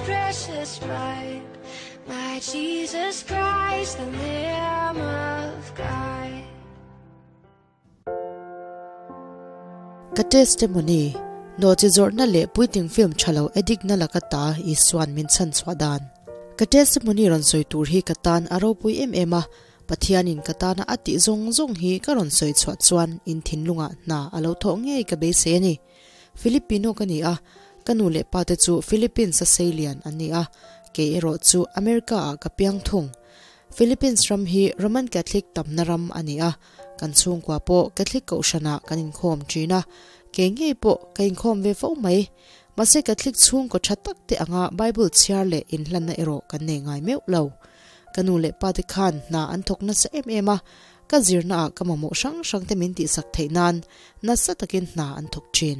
precious blood, my Jesus Christ, the Lamb of God. Ka testimony, Nawhchi zawrhna leh puitling film tha lo addict na laka ta Isuan min chhan chhuah dan. Ka testimony rawn sawi tur hi ka tan a ropui em em a, Pathianin ka tana a tih zawng zawng hi ka rawn sawi chhuah chuan in thinlungah hna a lo thawh ngei ka beisei a ni. Filipino ka ni a, ka nu leh pa te chu Philippines a seilian an ni a, kei erawh chu America ah ka piang thung. Philippines ram hi Roman Catholic tamna ram a ni a, kan chhungkua pawh Catholic kohhranah kan inkhawm thin a, kei ngei pawh ka inkhawm ve fo mai. Mahse Catholic chhungkaw tha tak te anga Bible chhiar leh inhlanna erawh kan nei ngai meuh lo. Ka nu leh pa te khan hna an thawk nasa em em a, ka zirnaah ka mamawh hrang hrang te min tihsak theih nan nasa takin hna an thawk thin.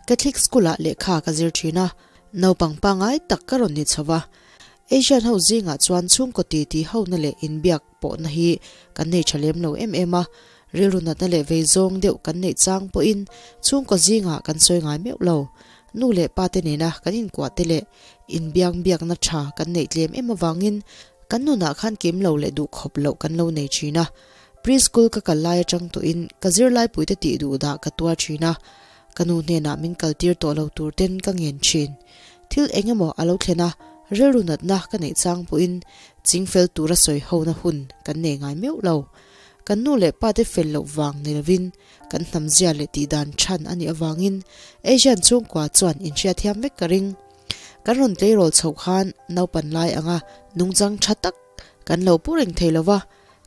Catholic school ah lehkha ka zir thin a, naupang pangngai tak ka rawn ni chho va. Asian ho zingah chuan chhungkaw ti ti hona leh inbiak pawhna hi kan nei tha lem lo em em a, rilru natna leh vei zawng deuh kan neih chang pawhin chhungkaw zingah kan sawi ngai meuh lo. Nu leh pa te nena kan inkuah te leh inbiang biakna tha kan neih tlem em avangin kan nunah khan kim lo leh duh khawp loh kan lo nei thin a. Pre-school ka kal lai atang tawhin ka zirlaipuite tih duh dah ka tuar thin a, ka nu hnenah min kaltir tawh lo tur ten ka ngen thin. Thil eng emaw a lo thlen a, rilru natna ka neih chang pawhin chingfel tura sawi hona hun kan nei ngai meuh lo. Kan nu leh pa te fel loh vang ni lovin kan hnamzia leh tihdan than a nih avangin Asian chhungkua chuan inhriatthiam vek ka ring. Kan rawn tleirawl chhoh khan naupan lai anga nungchang tha tak kan lo pu reng thei lova,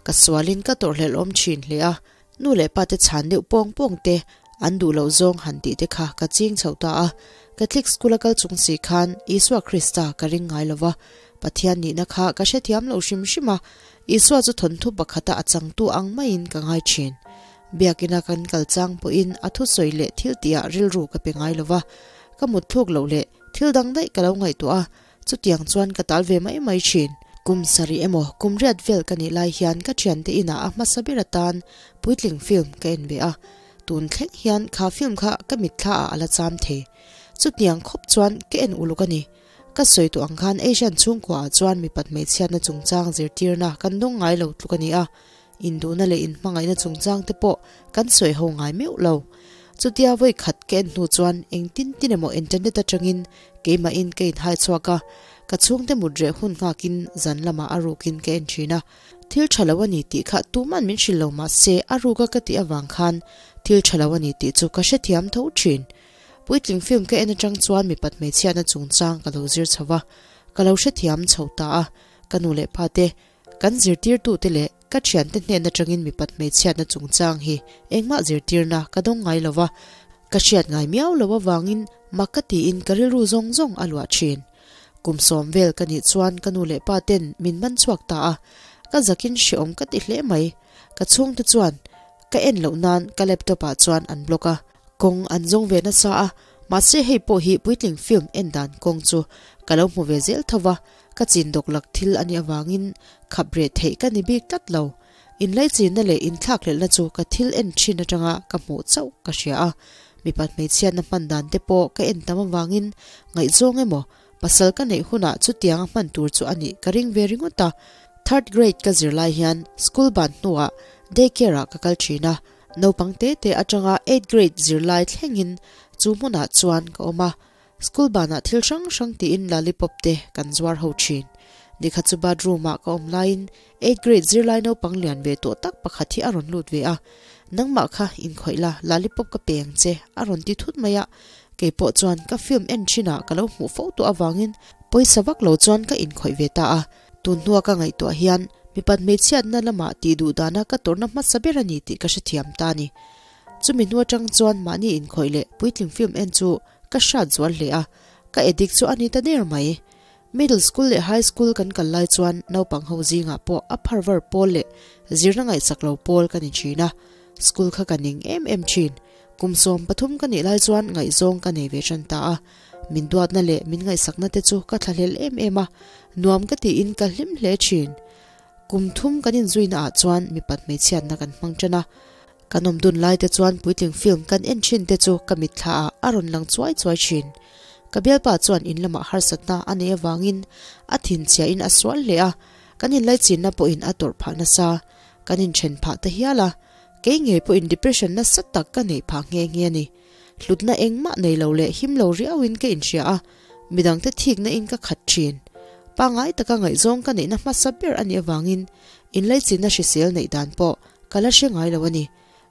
ka sualin ka tawrhhlelh awm thin hle a, nu leh pa te chhan deuh pawng pawng te an duh loh zawng han tih te kha ka ching chho ta a. Catholic school a kal chung si khan Isua Krista ka ring ngai lova, Pathian nihna kha ka hrethiam lo hrim hrim a, Isua chu thawnthu pakhata a changtu ang maiin ka ngai thin. Biakina kan kal chang pawhin a thusawi leh thil tihah rilru ka pe ngai lova, ka mut thluk loh leh thil dang daih ka lo ngaihtuah a, chutiang chuan ka tal ve mai mai thin. Kum sarih emaw kum riat vel ka nih lai hian ka thiante inah a hmasa ber atan puitling film ka en ve a, tun thleng hian kha film kha ka mitthla ah a la cham thei. Chutiang khawp chuan ka en uluk a ni. Ka sawi tawh ang khan Asian chhungkua ah chuan mipat hmeichhiatna chungchang zirtirna kan dawng ngai lo tluk a ni a, Induhna leh inhmangaihna chungchang te pawh kan sawi ho ngai meuh lo. Chutia vawi khat ka en hnu chuan engtin tin emaw internet atangin keimahin ka inhai chhuak a, ka chhungte mut reh hun nghakin zan lamah a rukin ka en thin a. Thil tha lo a ni tih kha tuman min hrilh lo mahse a ruka ka tih avang khan thil tha lo a ni tih chu ka hrethiam tho thin. Puitling film ka en atang chuan mipat hmeichhiatna chungchang ka lo zir chho va, ka lo hrethiam chho ta a, ka nu leh pa te Kan zirtirtute leh ka thiante hnen atangin mipat hmeichhiatna chungchang hi engmah zirtirna ka dawng ngai lo va, ka hriat ngai miau lo avangin mak ka tiin ka rilru zawng zawng a luah thin. Kum sawm vel ka nih chuan ka nu leh pa ten min man chhuak ta a, ka zakin hreawm ka ti hle mai. Ka chhungte chuan ka en loh nan ka laptop ah chuan an block a, kawng an zawng ve nasa a, mahse hei pawh hi puitling film en dan kawng chu ka lo hmu ve zel tho va, Ka chin dawk lak thil a nih avangin khap reh theih ka ni bik tlat lo. Inlaichinna leh inthlakhlelhna chu ka thil en thin atanga ka hmuh chauh ka hria a. Mipat hmeichhiatna hman dan te pawh ka en tam avangin ngaihzawng emaw pasal ka neih hunah chutianga hman tur chu a nih ka ring ve ringawt a. Third grade ka zir lai hian school ban hnuah day care ah ka kal thin a. Naupang te te atanga eight grade zirlai thlengin chu hmunah chuan ka awm a. School banah thil hrang hrang tiin lollipop te kan zuar ho thin. Nikhat chu bathroom ah ka awm laiin eighth grade zirlai naupang lian ve tawh tak pakhat hi a rawn lut ve a, Nangmah kha inkhawih la, lollipop ka pe ang che a rawn ti thut mai a. Keipawh chuan ka film en thinah ka lo hmuh fo tawh avangin pawisa vak lo chuan ka inkhawih ve ta a. Tun hnua ka ngaihtuah hian mipat hmeichhiatna lamah tih duh dana ka tawrhna hmasa ber a ni tih ka hrethiam ta a ni. Chumi hnu atang chuan mahni inkhawih leh puitling film en chu Ka hrat zual hle a, ka addict chu a ni ta der mai. Middle school leh high school kan kal lai chuan naupang ho zingah pawh a pharvar pawl leh zirna ngaihsak lo pawl ka ni thin a. School kha ka ning em em thin. Kum 13 ka nih lai chuan ngaihzawng ka nei ve tan ta a. Min duatna leh min ngaihsakna te chu ka thlahlel em em a, nuam ka tiin ka hlim hle thin. Kum thum kan inzuina ah chuan mipat hmeichhiatna kan hmang tan a. Kan awm dun lai te chuan puitling film kan en thin te chu ka mitthla ah a rawn lang chuai chuai thin. Ka bialpa chuan in lamah harsatna a neih avangin a thinchhia in a sual hle a, kan inlaichinna pawhin a tawrh phah nasa. Kan inthen phah ta hial a, kei ngei pawhin depression nasa tak ka neih phah nghe nghe a ni. Hlutna engmah nei lo leh him lo riauin ka inhria a, midangte thikna in ka khat thin. Pangngai taka ngaihzawng ka neihna hmasa ber a nih avangin inlaichinna hrisel neih dan pawh ka la hre ngai lo a ni.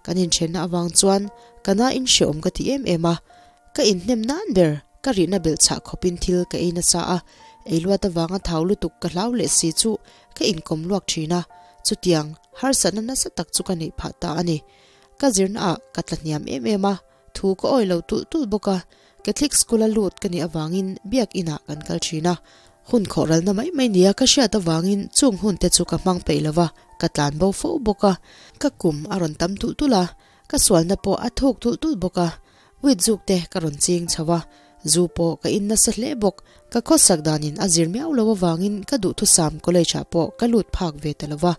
Kan inthenna avang chuan ka na in hreawm ka ti em em a, ka inhnem nan ber ka rihna belh chhah khawpin thil ka ei nasa a, ei luat avanga thau lutuk ka hlau leh si chu ka inkawm luak thin a, chutiang harsatna nasa tak chu ka neih phah ta a ni. Ka zirna ah ka tla hniam em em a, thu ka awi lo tulh tulh bawk a, Catholic school a lut ka nih avangin biak inah kan kal thin a, hun khawh ralna mai mai nia ka hriat avangin chung hun te chu ka hmang peih lo va, ka tlan bo fo bawk a, ka kum a rawn tam tulh tulh a, ka sualna pawh a thuk tulh tulh bawk a, wheat zuk te ka rawn ching chho a, zu pawh ka in nasa hle bawk, ka khawsak danin a zir miau lo avangin ka duhthusam college ah pawh ka lut phak ve ta lo va,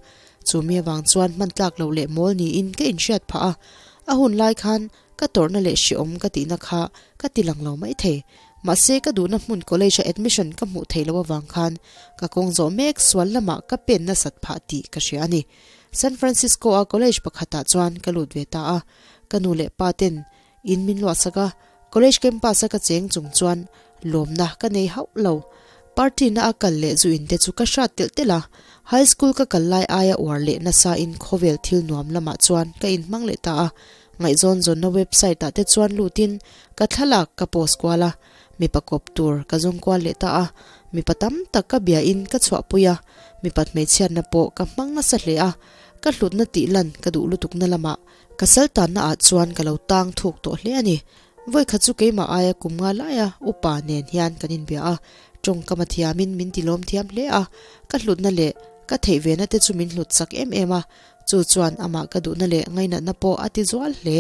chumi avang chuan hman tlak loh leh mawl niin ka inhriat phah a, a hun lai khan Ka tawrhna leh hreawm ka tihna kha ka ti lang lo maithei. Mahse ka duhna hmun college a admission ka hmuh theih loh avang khan ka kawng zawh mek sual lamah ka pen nasat phah tih ka hria a ni. San Francisco a college pakhatah chuan ka lut ve ta a. Ka nu leh pa ten in min luahsak a, college campus a ka cheng chung chuan lawmna ka nei hauh lo. Party na a kal leh zu in te chu ka hrat telh telh a, high school ka kal lai aia uar leh nasa in khawvel thil nuam lamah chuan ka inhmang leh ta a. Ngaihzawn zawnna website ah te chuan lutin ka thlalak ka post kual a, mipa kawp tur ka zawng kual leh ta a, mipa tam tak ka bia in ka chhuahpui a, mipat hmeichhiatna pawh ka hmang nasa hle a, ka hlutna tih lan ka duh lutukna lamah ka sal tanna ah chuan ka lo tang thuk tawh hle a ni. Vawikhat chu keimah aia kum nga laia upa nen hian kan inbia a, tawngkam a thiamin min ti lawm thiam hle a, ka hlutna leh ka theih ve na te chu min hlut chak em em a, Chu chuan amah ka duhna leh ngainatna pawh a ti zual hle.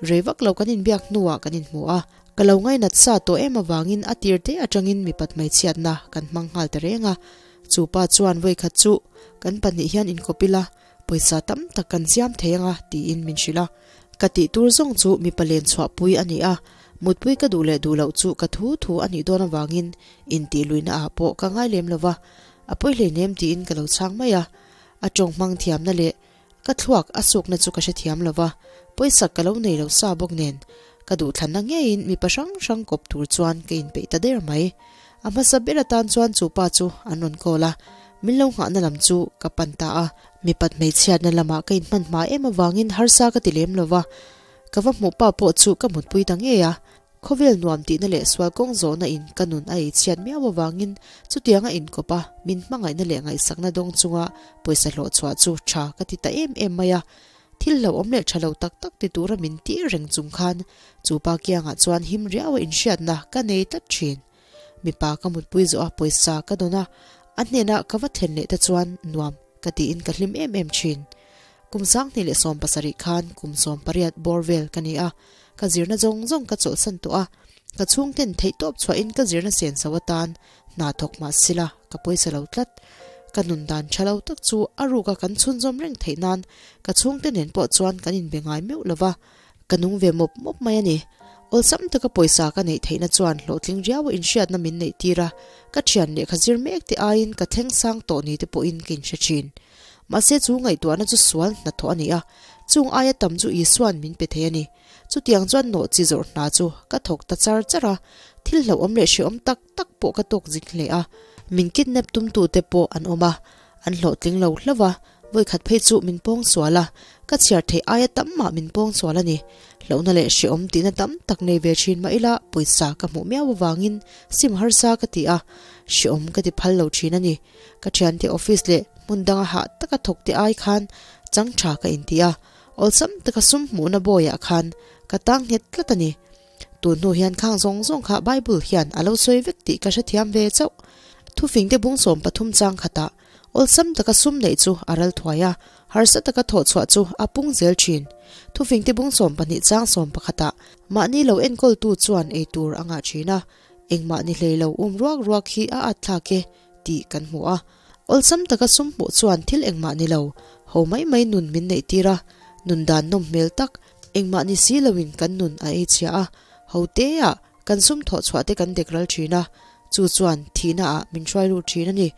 Rei vak lo kan inbiak hnuah kan inhmu a, ka lo ngainat sa tawh em avangin a tir te atangin mipat hmeichhiatna kan hmang nghal ta reng a. Chu pa chuan vawikhat chu kan pahnih hian inkawp ila, pawisa tam tak kan siam thei anga tiin min hrilh a. Ka tih tur zawng chu mipa len chhuahpui a ni a, mutpui ka duh leh duh loh chu ka thu thu a nih dawn avangin intihluihna ah pawh ka ngai lem lo va, a pawi hleinem tiin ka lo chhang mai a. A tawng hmang thiamna leh ka thluak a sukna chu ka hrethiam lo va, pawisak ka lo nei lo sa bawk nen, ka duhthlanna ngeiin mipa hrang hrang kawp tur chuan ka inpeih ta der mai. A hmasa ber atan chuan chu pa chu an rawn call a, min lo nghahna lam chu ka pan ta a. Mipat hmeichhiatna lamah ka inhman hma em avangin harsa ka ti lem lo va, ka va hmuh pa pawh chu ka mutpui ta ngei a. Khawvel nuam tihna leh sual kawng zawhna in ka nun a ei chhiat miau avangin chutianga inkawp a, min hmangaihna leh ngaihsakna dawng chunga pawisa hlawh chhuah chu tha ka ti ta em em mai a. Thil hlauhawm leh tha lo tak tak ti tura min tih reng chung khan chu pa kiangah chuan him riau a inhriatna ka nei tlat thin. Mipa ka mutpui zawh a pawisa ka dawn a, a hnena ka va thlen leh te chuan nuam ka tiin ka hlim em em thin. Kum 2017 khan kum 18 bawr vel ka ni a, Ka zirna zawng zawng ka chawlhsan tawh a, ka chhungten theihtawp chhuahin ka zirna sen so atan hna thawk mah sila ka pawisa lo tlat. Ka nun dan tha lo tak chu a ruka kan chhunzawm reng theih nan ka chhungte nen pawh chuan kan inbe ngai meuh lo va, ka nung ve mawp mawp mai a ni. Awlsam taka pawisa ka neih theihna chuan hlawhtling riaua inhriatna min neih tir a, ka thian lehkha zir mek te aiin ka thleng sang tawh ni te pawhin ka inhre thin. Mahse chu ngaihtuahna chu sual hnathawh a ni a, chung aia tam chu Isua'n min pe thei a ni. Chutiang chuan nawh chi zawrh hna chu ka thawk ta char char a, thil hlauhawm leh hrehawm tak tak pawh ka tawk zing hle a. Min kidnap tumtute pawh an awm a, an hlawhtling lo hlauh a, vawikhat phei chu min pawng sual a, ka chhiar theih aia tam mah min pawng sual a ni. Hlauhna leh hrehawm tihna tam tak nei ve thin mah ila pawisa ka hmuh miau avangin sim harsa ka ti a, hrehawm ka ti phal lo thin a ni. Ka thiante office leh hmun danga hah taka thawk te ai khan chang tha ka inti a, awlsam taka sum hmuhna bawiah khan ka tang nghet tlat a ni. Tun hnu hian khang zawng zawng kha Bible hian a lo sawi vek tih ka hrethiam ve chauh. Thufingte bung 13 chang khatah awlsam taka sum neih chu a ral thuai a, harsa taka thawh chhuah chu a pung zel thin. Thufingte bung 12 chang 11ah mahni lo enkawltu chuan eitur a ngah thin a, engmah ni hlei lo um ruak ruak hi a at thlak e. tih kan hmu a. Awlsam taka sum hmuh chuan thil engmah ni lo, ho mai mai nun min neih tir a, nun dan nawm hmel tak, engmah ni si loin kan nun a ei chhia a, ho te ah Kan sum thawh chhuah te kan dek ral thin a, chu chuan thihna ah min hruai lut thin a ni.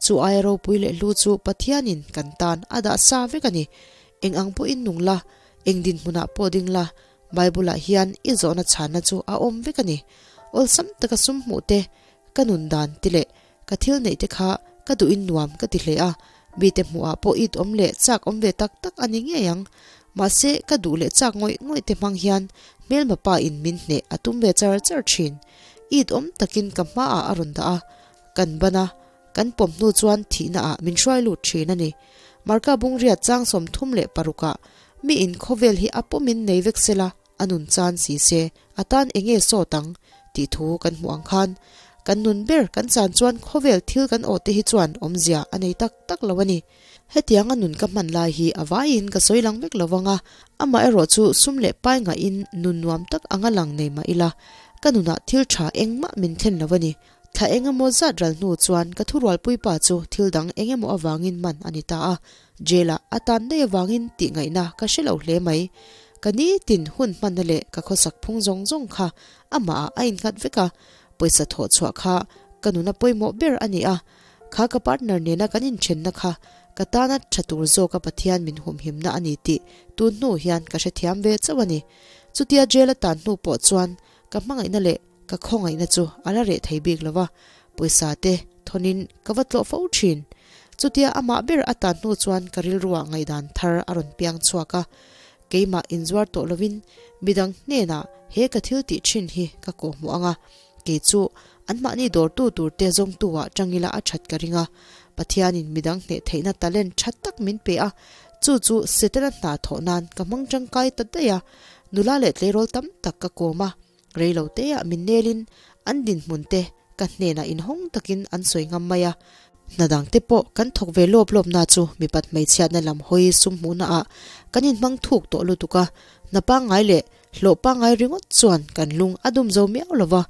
Chu aia ropui leh hlu chu Pathianin kan tan a dah sa vek a ni. Eng ang pawhin nung la, eng dinhmunah pawh ding la, Bible-ah hian i zawhna chhanna chu a awm vek a ni. Awlsam taka sum hmuh te, ka nun dan te leh ka thil neih te kha ka duhin nuam ka ti hle a, mite hmuhah pawh it awm leh chak awm ve tak tak a ni ngei ang. Mahse, ka duh leh chak ngawih ngawih te hmang hian hmelma pa in min hneh a tum ve char char thin. It awm takin ka hmaah a rawn dah a, kan ban a, kan pawm hnu chuan thihna ah min hruai lut thin a ni. Marka Bungriat chang 36 ah mi in khawvel hi a pawmin nei vek sela a nun chan si se a tan eng nge sawt ang tih thu kan hmuh ang khan kan nun ber kan chan chuan khawvel thil kan awh te hi chuan awmzia a nei tak tak lo a ni. Hetiang a nun ka hman lai hi a vaiin ka sawi lang vek lo vang a, amaherawh chu sum leh pai ngahin nun nuam tak anga lang nei mah ila ka nunah thil tha engmah min thlen lo a ni. Thla eng emaw zat ral hnu chuan ka thurualpui pa chu thil dang eng emaw avangin man a ni ta a, jail-ah a tan daih avangin tih ngaihna ka hre lo hle mai. Ka nitin hun hmanna leh ka khawsak phung zawng zawng kha amahah a innghat vek a, pawisa thawh chhuah kha ka nuna pawimawh ber a ni a, kha ka partner nena kan inthenna kha ka tana tha tur zawka Pathian min humhimna a ni tih tun hnu hian ka hrethiam ve chauh a ni. Chutia jail a tan hnu pawh chuan ka hmangaihna leh Ka khawngaihna chu a la reh thei bik lo va, pawisa te thawnin ka va tlawh fo thin. Chutia amah ber a tan hnu chuan ka rilruah ngaihdan thar a rawn piang chhuak a, keimah inzuar tawh lovin midang hnenah he ka thil tih thin hi ka kawhhmuh ang a, kei chu anmahni dawrtu turte zawngtu-ah tangila a that ka ring a, Pathianin midang hneh theihna talent tha tak min pe a, chu chu Setana hna thawh nan ka hmang tangkai ta daih a, nula leh tleirawl tam tak ka kawm a. Rei lo teah min nelin an dinhmun te ka hnenah inhawng takin an sawi ngam mai a. Hna dang te pawh kan thawk ve lawp lawp na chu mipat hmeichhiatna lam hawi sum hmuhna ah kan inhmang thuk tawh lutuk a, hna pangngai leh hlawh pangngai ringawt chuan kan lung a dum zo miau lo va,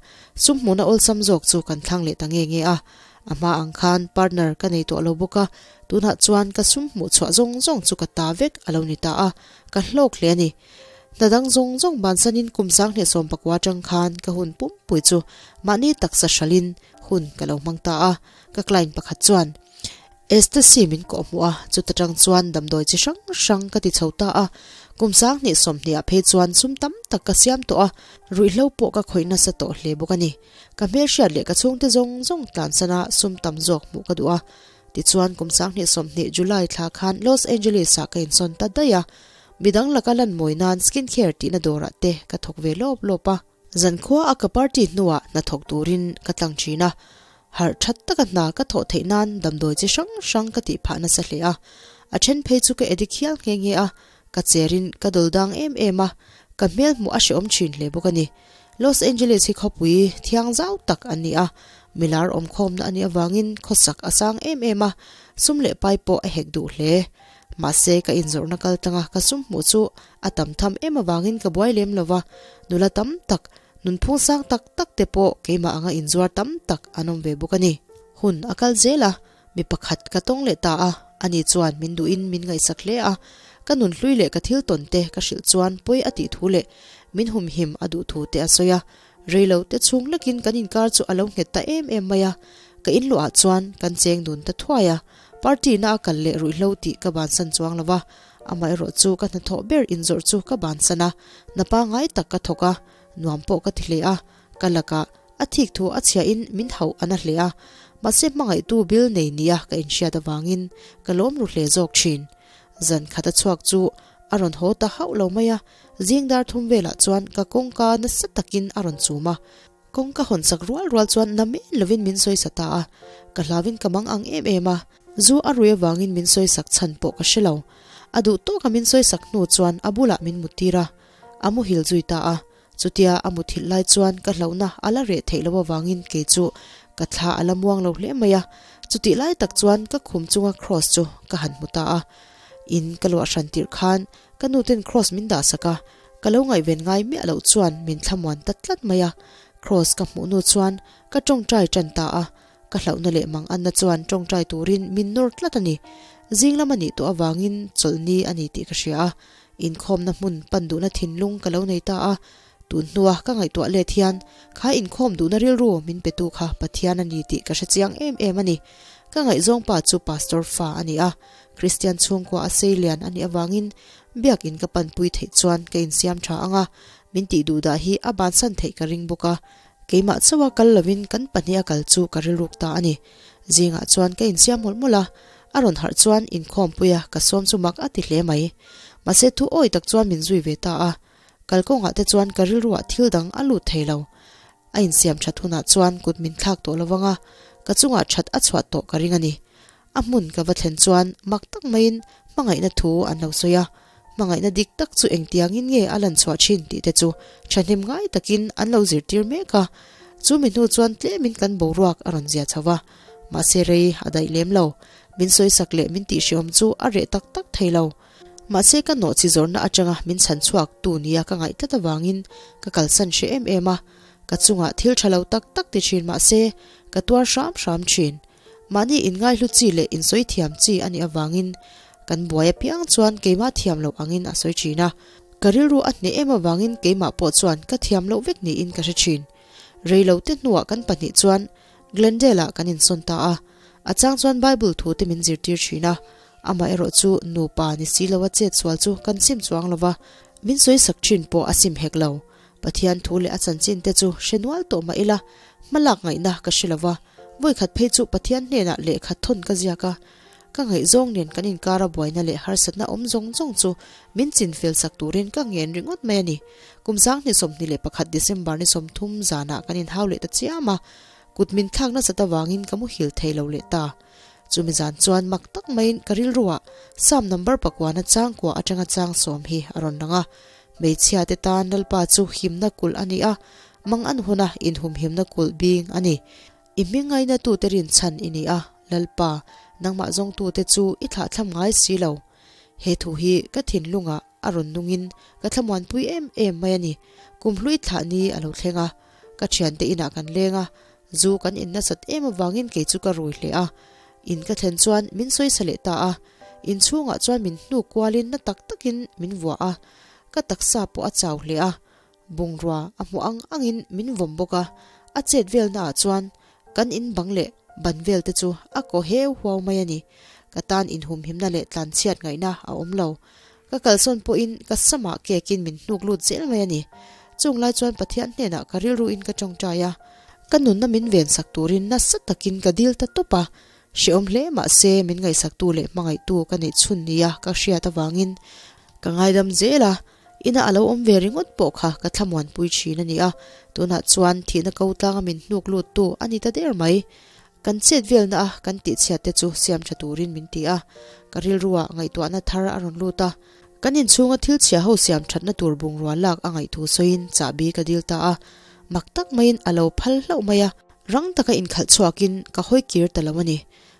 sum hmuhna awlsam zawk chu kan thlang leh ta nge nge a. A hma ang khan partner ka nei tawh lo bawk a, tunah chuan ka sum hmuh chhuah zawng zawng chu ka ta vek a lo ni ta a, ka hlawk hle a ni. Hna dang zawng zawng bansanin kum 2019 atang khan ka hun pumpui chu mahni taksa hralhin hun ka lo hmang ta a, ka client pakhat chuan Ecstasy min kawh hmuh a, chuta tang chuan damdawi chi hrang hrang ka ti chho ta a, kum 2020 ah phei chuan sum tam tak ka siam tawh a, ruihhlo pawh ka khawih nasa tawh hle bawk a ni. Ka hmelhriat leh ka chhungte zawng zawng tlansana sum tam zawk hmuh ka duh a, tichuan kum 2020 July thla khan Los Angeles ah ka insawn ta daih a, Midang laka lan mawi nan skin care tihna dawrah te ka thawk ve lawp lawp a. Zankhua a ka party hnuah hna thawk turin ka tlang thin a, harh that taka hna ka thawh theih nan damdawi chi hrang hrang ka tih phah nasa hle a. A then phei chu ka edik hial nghe nghe a, ka cherin ka dawl dang em em a, ka hmel hmuh a hrehawm thin hle bawk a ni. Los Angeles hi khawpui thiang zau tak an ni a, milar awmkhawmna a nih avangin khawsak a sang em em a, sum leh pai pawh a hek duh hle. Mahse, ka inzawrhna kal tanga ka sum hmuh chu a tam tham em avangin ka buai lem lo va, nula tam tak, nunphung sang tak tak te pawh keimah anga inzuar tam tak an awm ve bawk a ni. Hun a kal zel a, mi pakhat ka tawng leh ta a, ani chuan min duhin min ngaihsak hle a, ka nunhlui leh ka thil tawn te ka hrilh chuan pawi a tih thu leh min humhim a duh thu te a sawi a, reilo te chhung lekin kan inkar chu a lo nghet ta em em mai a, ka inluah chuan kan cheng dun ta thuai a. Party na a kal leh ruihhlo tih ka bansan chuang lo va, amaherawh chu ka hnathawh ber inzawrh chu ka bansan a, hna pangngai tak ka thawk a, nuam pawh ka ti hle a, ka lakah a thik thu a chhiahin min hauh a na hle a, mahse hmangaihtu bil nei nia ka inhriat avangin ka lawm ru hle zawk thin. Zan khat a chhuak chu a rawn haw ta hauh lo mai a, zing dar thum velah chuan ka kawngka nasa takin a rawn chum a, Kawng ka hawn sak rual rual chuan na men lovin min sawi sa ta a, ka hlauin ka mang ang em em a, zu a rui avangin min sawi sak chhan pawh ka hre lo. A duh tawka min sawi sak hnu chuan a bulah min muttir a, a muhil zui ta a, chutia a muthilh lai chuan ka hlauhna a la reh theih loh avangin kei chu ka thla a la muang lo hle mai a, chutih lai tak chuan ka khum chunga cross chu ka han hmu ta a, in ka luah hran tirh khan ka nuten cross min dah sak a, Ka lo ngaihven ngai miah loh chuan min thlamuan ta tlat mai a, Kross ka hmuh nu chuan ka tawngtai tan ta a, ka hlauhna leh mang anna chuan tawngtai turin min nawr tlat a ni. Zing lam a nih tawh avangin chawlhni a ni tih ka hria a, inkhawmna hmun pan duhna thinlung ka lo nei ta a. Tun hnua ka ngaihtuah let hian kha inkhawm duhna rilru min petu kha Pathian a ni tih ka hre chiang em em a ni. Ka ngaihzawng pa chu Pastor fa a ni a, Kristian chhungkua a sei lian a nih avangin biakin ka panpui theih chuan ka insiam tha ang a, min tih duh dah hi a bansan theih ka ring bawk a. Keimah chauha kal lovin kan pahniha kal chu ka rilruk ta a ni. Zingah chuan ka insiam mawlh mawlh a, a rawn harh chuan inkhawmpuia ka sawm chu mak a ti hle mai. Mahse thu awi tak chuan min zui ve ta a, kalkawngah te chuan ka rilruah thil dang a lut thei lo. A insiam that hunah chuan kut min thlak tawh lo vang a, ka chungah that a chhuah tawh ka ring a ni. A hmun ka va thlen chuan mak tak maiin hmangaihna thu an lo sawi a, hmangaihna dik tak chu engtiangin nge a lan chhuah thin tih te chu thahnem ngai takin an lo zirtir mek a. Chu mi hnu chuan tlemin kan boruak a rawn zia chho va, mahse rei a daih lem lo. Min sawisak leh min tihhriawm chu a reh tak tak thei lo. Mahse ka nawhchi zawrhna atanga min chhan chhuak tu nia ka ngaih tlat avangin ka kalsan hreh em em a, ka chungah thil tha lo tak tak ti thin mahse ka tuar hram hram thin. Mahni inngaihlu chi leh insawi thiam chi a nih avangin kan buai apiang chuan keimah thiam loh angin a sawi thin a, ka rilru a hneh em avangin keimah pawh chuan ka thiam loh vek niin ka hre thin. Reilo te hnuah kan pahnih chuan Glendale-ah kan insawn ta a, a chang chuan Bible thu te min zirtir thin a, amaherawh chu nupa ni si loa chet sual chu kan sim chuang lo va, min sawi sak thin pawh a sim hek lo. Pathian thu leh a chanchin te chu hre nual tawh mah ila, hmalak ngaihna ka hre lo va, vawikhat phei chu Pathian hnenah lehkha thawn ka ziak a, ka ngaihzawng nen kan inkara buaina leh harsatna awm zawng zawng chu min chinfel sak turin ka ngen ringawt mai a ni. Kum 2021 December ni 30 zanah kan inhau leh ta chiam a, kut min thlak nasat avangin ka muhil thei lo leh ta. Chumi zan chuan mak tak maiin ka rilruah Psalm number pakuana changkua atanga chang sawm hi a rawn lang a, Hmeichhia te tan Lalpa chu himna kulh a ni a, mang an huna inhumhimna kulh bing a ni. I hming ngainatute rinchhan i ni a, Lalpa, nangmah zawngtute chu i thlahthlam ngai si lo. He thu hi ka thinlungah a rawn nungin ka thlamuanpui em em mai a ni. Kum hlui thlah ni a lo thleng a, ka thiante inah kan leng a, zu kan in nasat em avangin kei chu ka rui hle a. In ka thlen chuan min sawisa leh ta a, inchhungah chuan min hnuk kualin na tak takin min vuah a, ka taksa pawh a chau hle a, bungrua a hmuh ang angin min vawm bawk a, a chet velnaah chuan kan in bang leh ban vel te chu a kaw heu huau mai a ni. Ka tan inhumhimna leh tlanchhiat ngaihna a awm lo. Ka kalsawn pawhin ka samah kekin min hnuk lut zel mai a ni. Chung lai chuan Pathian hnenah ka rilruin ka tawngtai a, ka nunna min vensak turin nasa takin ka dil ta tawp a. Hrehawm hle mah se min ngaihsaktu leh hmangaihtu ka neih chhun nia ka hriat avangin ka ngaidam zel a, ina a lo awm ve ringawt pawh kha ka thlamuanpui thin a ni a, tunah chuan thihna ko tlanga min hnuk luttu a ni ta der mai. Kan chet velna a kan tihchhiat te chu siam tha turin min ti a, ka rilruah ngaihtuahna thar a rawn lut a, kan inchhunga thil chhia ho siam thatna tur bungrua lak a ngaihthu sawiin chahbi ka dil ta a, mak tak maiin a lo phal hlauh mai a, rang taka inkhalh chhuakin ka hawi kir ta lo a ni.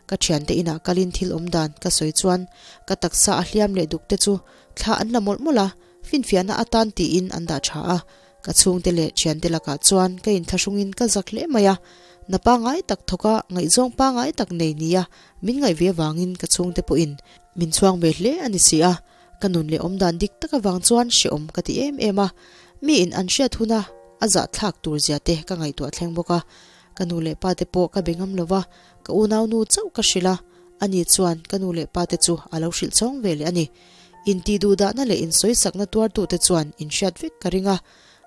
Ka thiante inah kalin thil awm dan ka sawi chuan ka taksa a hliam leh duk te chu thla an la mawlh mawlh a, finfiahna atan tiin an dah tha a, Ka chhungte leh thiante lakah chuan ka inthlahrungin ka zak hle mai a, na pangngai tak thawka ngaihzawng pangngai tak nei nia min ngaih ve avangin ka chhungte pawhin min chhuang ve hle a ni si a, ka nun leh awmdan dik tak avang chuan hrehawm ka ti em em a, miin an hriat huna a zahthlak tur zia te ka ngaihtuah thleng bawk a, ka nu leh pa te pawh ka be ngam lo va, ka unaunu chauh ka hrilh a, ani chuan ka nu leh pa te chu a lo hrilh chhawng ve leh a ni. Intihduhdahna leh insawisakna tuartute chuan inhriat vek ka ring a,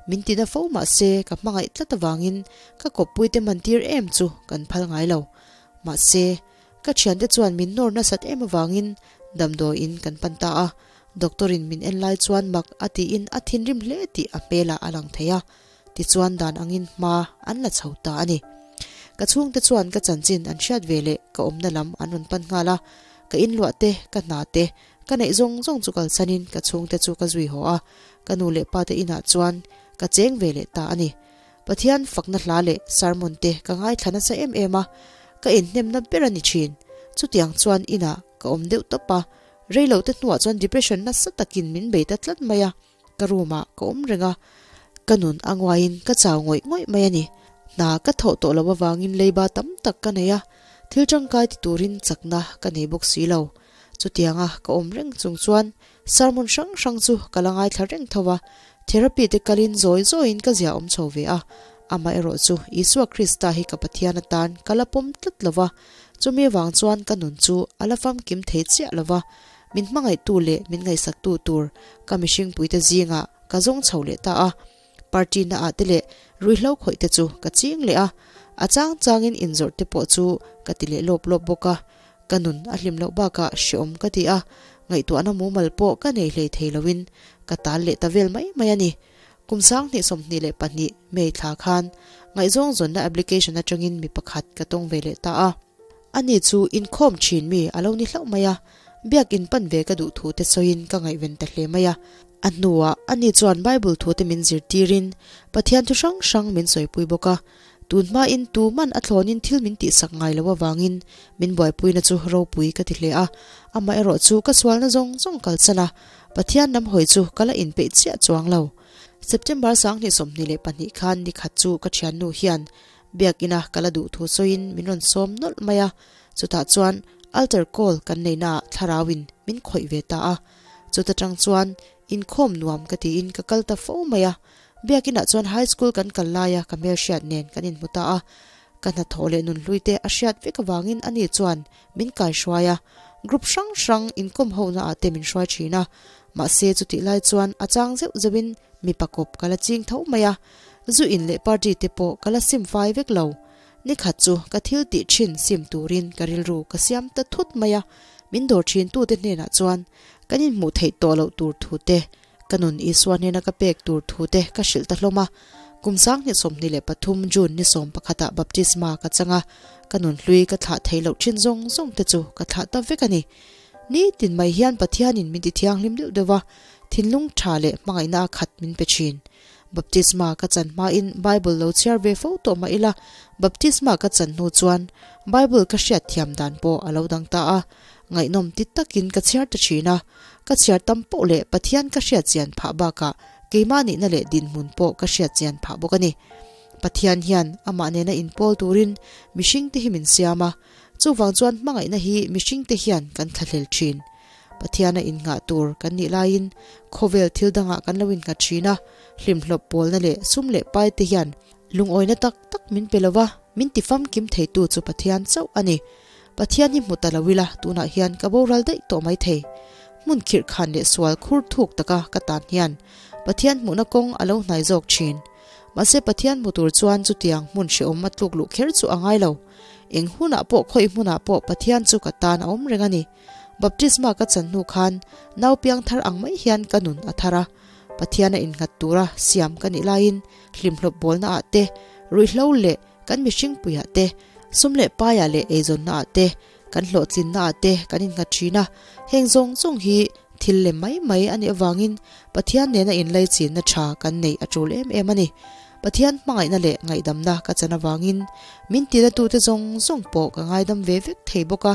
min tina fo mah se ka hmangaih tlat avangin ka kawppuite mantir em chu kan phal ngai lo. Mahse, ka thiante chuan min nawr nasat em avangin damdawiin kan pan ta a, doctor-in min en lai chuan mak a tiin a thinrim hle tih a hmelah a lang thei a, tichuan dan angin hma an la chho ta a ni. Ka chhungte chuan ka chanchin an hriat ve leh ka awmna lam an rawn pan nghal a, ka inluah te, ka hna te, Ka neih zawng zawng chu kalsanin ka chhungte chu ka zui haw a, ka nu leh pate inah chuan ka cheng ve leh ta a ni. Pathian fakna hla leh sermon te ka ngaithla nasa em em a, ka inhnemna ber a ni thin. Chutiang chuan inah ka awm deuh tawp a, reilote hnuah chuan depression nasa takin min bei ta tlat mai a, ka room ah ka awm reng a, ka nun a nguaiin ka chau ngawih ngawih mai a ni. Hna ka thawh tawh loh avangin leiba tam tak ka nei a, thil tangkai ti turin chakna ka nei bawk si lo. Chutianga ka awm reng chung chuan sermon hrang hrang chu ka la ngaithla reng tho a, Therapy te kalin zawi zawiin ka zia awm chho ve a, amaherawh chu Isua Krista hi ka Pathian atan ka la pawm tlat lo va, chumi avang chuan ka nun chu a la famkim thei chiah lo va, min hmangaihtu leh min ngaihsaktu tur ka mihringpuite zingah ka zawng chho leh ta a. Party na ah te leh ruihhlo khawih te chu ka ching leh a, a chang changin inzawrh te pawh chu ka ti leh lawp lawp bawk a, ka nun a hlim loh bakah hreawm ka ti a, ngaihtuahna mumal pawh ka nei hlei thei loin ka tal leh ta vel mai mai a ni. Kum 2022 May thla khan ngaihzawng zawnna application atangin mi pakhat ka tawng ve leh ta a. Ani chu inkhawm thin mi a lo ni hlauh mai a, biakin pan ve ka duh thu te sawiin ka ngaihven ta hle mai a. A hnuah ani chuan Bible thu te min zirtirin Pathian thu hrang hrang min sawipui bawk a. Tun hmain tu man a thlawnin thil min tihsak ngai loh avangin min buaipuina chu ropui ka ti hle a. Amaherawh chu ka sualna zawng zawng kalsan a, Pathian lam hawi chu ka la inpeih chiah chuang lo. September 2022 khan nikhat chu ka thiannu hian Biakina ka la duh thu sawiin min rawn sawm nawlh mai a, chutah chuan altar call kan neihnaah thlarauin min khawih ve ta a. Chuta tang chuan inkhawm nuam ka tiin ka kal ta fo mai a. Biakinah chuan high school kan kal laia ka hmelhriat nen kan inhmu ta a. Ka hnathawh leh nunhlui te a hriat vek avangin ani chuan min kaihruai a, group hrang hrang inkawm hona ah te min hruai thin a. Mahse chutih lai chuan a chang zeuh zeuhin mipa kawp ka la ching tho mai a, zu in leh party te pawh ka la sim fai vek lo. Nikhat chu ka thil tih thin sim turin ka rilru ka siam ta thut mai a, min dawr thin tute hnenah chuan kan inhmuh theih tawh loh tur thu te, ka nun Isua hnena ka pek tur thu te ka hrilh ta hlawm a. Kum 2023 June ni sawm pakhatah baptisma ka chang a, ka nun hlui ka thlah theih loh thin zawng zawng te chu ka thlah ta vek a ni. Nitin mai hian Pathianin min ti thianghlim deuh deuh a, thinlung tha leh hmangaihna a khat min pe thin. Baptisma ka chan hmain Bible lo chhiar ve fo tawh mah ila, baptisma ka chan hnu chuan Bible ka hriat thiam dan pawh a lo dang ta a, ngaihnawm ti takin ka chhiar ta thin a. Ka chhiar tam poh leh Pathian ka hriat chian phah bakah keimah nihna leh dinhmun pawh ka hriat chian phah bawk a ni. Pathian hian amah nena inpawl turin mihringte hi min siam a, chuvang chuan hmangaihna hi mihringte hian kan thlahlel thin. Pathiana inngah tur kan nih laiin khawvel thil dangah kan lo innghat thin a, hlimhlawp pawlna leh sum leh pai te hian lungawina tak tak min pe lova, min ti famkim theitu chu Pathian chauh a ni. Pathian hi hmu ta lo ila tunah hian ka boral daih tawh mai thei. Hmun khirh khan leh sual khur thuk taka ka tan hian Pathian hmuhna kawng a lo hnai zawk thin. Mahse Pathian hmu tur chuan chutiang hmun hrehawm a tluk luh kher chu a ngai lo. Eng hunah pawh khawih hmunah pawh Pathian chu ka tan a awm reng a ni. Baptisma ka chan hnu khan nau piang thar ang mai hian ka nun a thar a. Pathian a innghat tura siam ka nih laiin hlimhlawp bawlna ah te, ruihhlo leh kan mihring puiah te, sum leh paiah leh eizawnna ah te, kan hlawhtlinna ah te kan innghat thin a. Heng zawng zawng hi thil lem mai mai a nih avangin Pathian nena inlaichinna tha kan neih a tul em em a ni. Pathian hmangaihna leh ngaihdamna ka chan avangin min tinatute zawng zawng pawh ka ngaidam ve vek thei bawk a.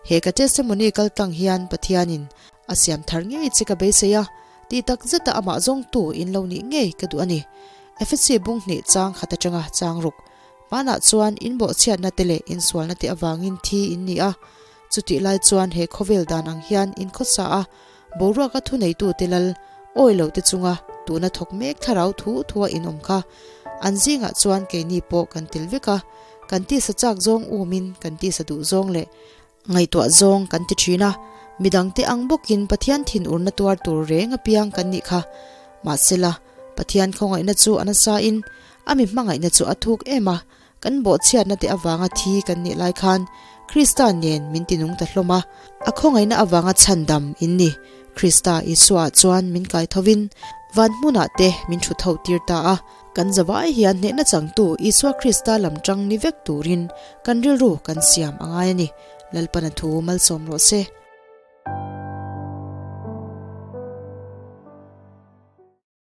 He ka testimony kal tlang hian Pathianin a siam thar ngei che ka beisei a, tih tak zeta amah zawngtu in lo nih ngei ka duh a ni. Efesi bung hnih chang khat atanga chang ruk. Hmanah chuan in bawhchhiatna te leh insualna te avangin thi in ni a, chutih lai chuan he khawvel dan ang hian in khawsa a, Boruaka thuneitute lal awi lo te chunga tuna thawk mek thlarau thu thua in awm kha an zingah chuan keini pawh kan tel vek a, kan tisa chak zawng umin kan tisa duh zawng leh ngaihtuah zawng kan ti thin a, midangte ang bawkin Pathian thinurna tuar tur reng apiang kan nih kha. Mahsela, Pathian khawngaihna chu a nasa in a mi hmangaihna chu a thuk em a, Kan bawhchhiatna te avanga thi kan nih lai khan Krista nen min tinung ta hlawm a, a khawngaihna avanga chhandam in ni. Krista Isua chuan min kai thovin van hmunah te min thu tho tir ta a. Kan zavai hian hnehna changtu Isua Krista lam tang ni vek turin kan rilru kan siam a ngai a ni. Lalpana thu malsawm rawh se.